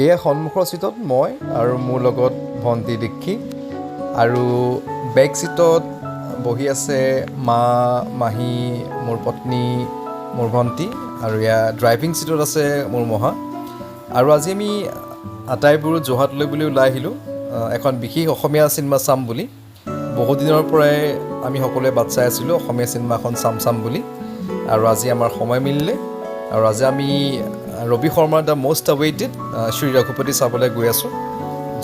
এয়া সন্মুখৰ চিটত মই আৰু মোৰ লগত ভণ্টি দীক্ষী, আৰু বেক চিটত বহি আছে মা, মাহী, মোৰ পত্নী, মোৰ ভণ্টি, আৰু এয়া ড্ৰাইভিং চিটত আছে মোৰ মহা। আৰু আজি আমি আটাইবোৰ যোৰহাটলৈ বুলি ওলাই আহিলোঁ, এখন বিশেষ অসমীয়া চিনেমা চাম বুলি। বহুত দিনৰ পৰাই আমি সকলোৱে বাট চাই আছিলোঁ অসমীয়া চিনেমা এখন চাম চাম বুলি, আৰু আজি আমাৰ সময় মিলিলে। আৰু আজি আমি ৰবি শৰ্মাৰ the most আৱেইটেড শ্ৰী ৰঘুপতি চাবলৈ গৈ আছোঁ।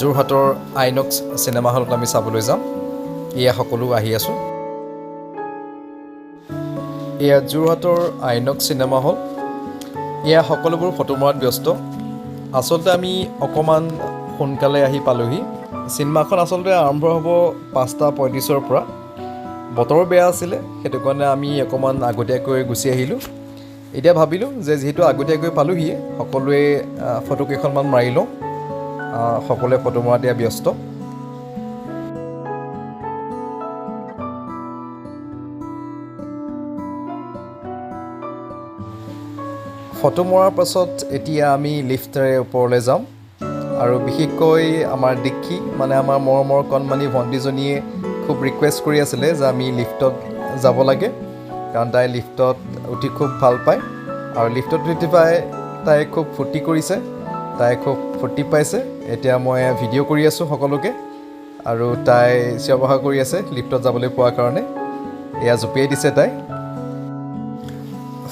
যোৰহাটৰ আইনক্স চিনেমা হলত আমি চাবলৈ যাম। এয়া সকলো আহি আছোঁ। এয়া যোৰহাটৰ আইনক্স চিনেমা হল। এয়া সকলোবোৰ ফটো মৰাত ব্যস্ত। আচলতে আমি অকণমান সোনকালে আহি পালোহি। চিনেমাখন আচলতে আৰম্ভ হ'ব 5টা 35ৰ পৰা। বতৰো বেয়া আছিলে, সেইটো কাৰণে আমি অকণমান আগতীয়াকৈ গুচি আহিলোঁ। এতিয়া ভাবিলোঁ যে যিহেতু আগতীয়াকৈ পালোহিয়ে, সকলোৱে ফটো কেইখনমান মাৰি লওঁ। সকলোৱে ফটো মৰাত এয়া ব্যস্ত। ফটো মৰাৰ পাছত এতিয়া আমি লিফ্টেৰে ওপৰলৈ যাম। আৰু বিশেষকৈ আমাৰ দীক্ষী, মানে আমাৰ মৰমৰ কণমানি ভণ্টিজনীয়ে খুব ৰিকুৱেষ্ট কৰি আছিলে যে আমি লিফ্টত যাব লাগে, কাৰণ তাই লিফ্টত উঠি খুব ভাল পায়। আৰু লিফ্টত উঠি পাই তাই খুব ফূৰ্তি কৰিছে, তাই খুব ফূৰ্তি পাইছে। এতিয়া মই ভিডিঅ' কৰি আছোঁ সকলোকে, আৰু তাই চিঞৰ বাখৰ কৰি আছে লিফ্টত যাবলৈ পোৱাৰ কাৰণে। এয়া জঁপিয়াই দিছে তাই।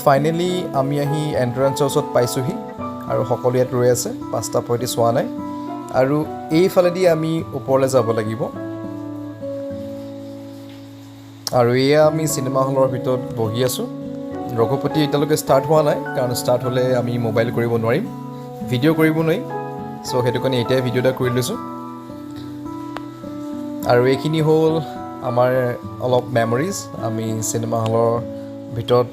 ফাইনেলি আমি আহি এণ্ট্ৰেঞ্চৰ ওচৰত পাইছোঁহি আৰু সকলো ইয়াত ৰৈ আছে। 5টা 35 হোৱা নাই, আৰু এইফালেদি আমি ওপৰলৈ যাব লাগিব। আৰু এয়া আমি চিনেমা হলৰ ভিতৰত বহি আছোঁ। ৰঘুপতি এতিয়ালৈকে ষ্টাৰ্ট হোৱা নাই, কাৰণ ষ্টাৰ্ট হ'লে আমি মোবাইল কৰিব নোৱাৰিম, ভিডিঅ' কৰিব নোৱাৰিম। চ' সেইটো কাৰণে এতিয়াই ভিডিঅ' এটা কৰি লৈছোঁ। আৰু এইখিনি হ'ল আমাৰ অলপ মেমৰিজ, আমি চিনেমা হলৰ ভিতৰত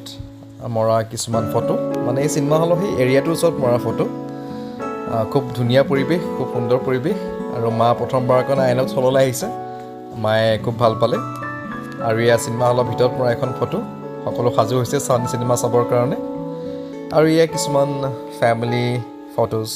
মৰা কিছুমান ফটো, মানে এই চিনেমা হলৰ সেই এৰিয়াটোৰ ওচৰত মৰা ফটো। খুব ধুনীয়া পৰিৱেশ, খুব সুন্দৰ পৰিৱেশ। আৰু মা প্ৰথমবাৰৰ কাৰণে আইনক্স হললৈ আহিছে, মায়ে খুব ভাল পালে। আৰু এয়া চিনেমা হলৰ ভিতৰত মৰা এখন ফটো। সকলো সাজু হৈছে চিনেমা চাবৰ কাৰণে। আৰু এয়া কিছুমান ফেমিলি ফটোজ।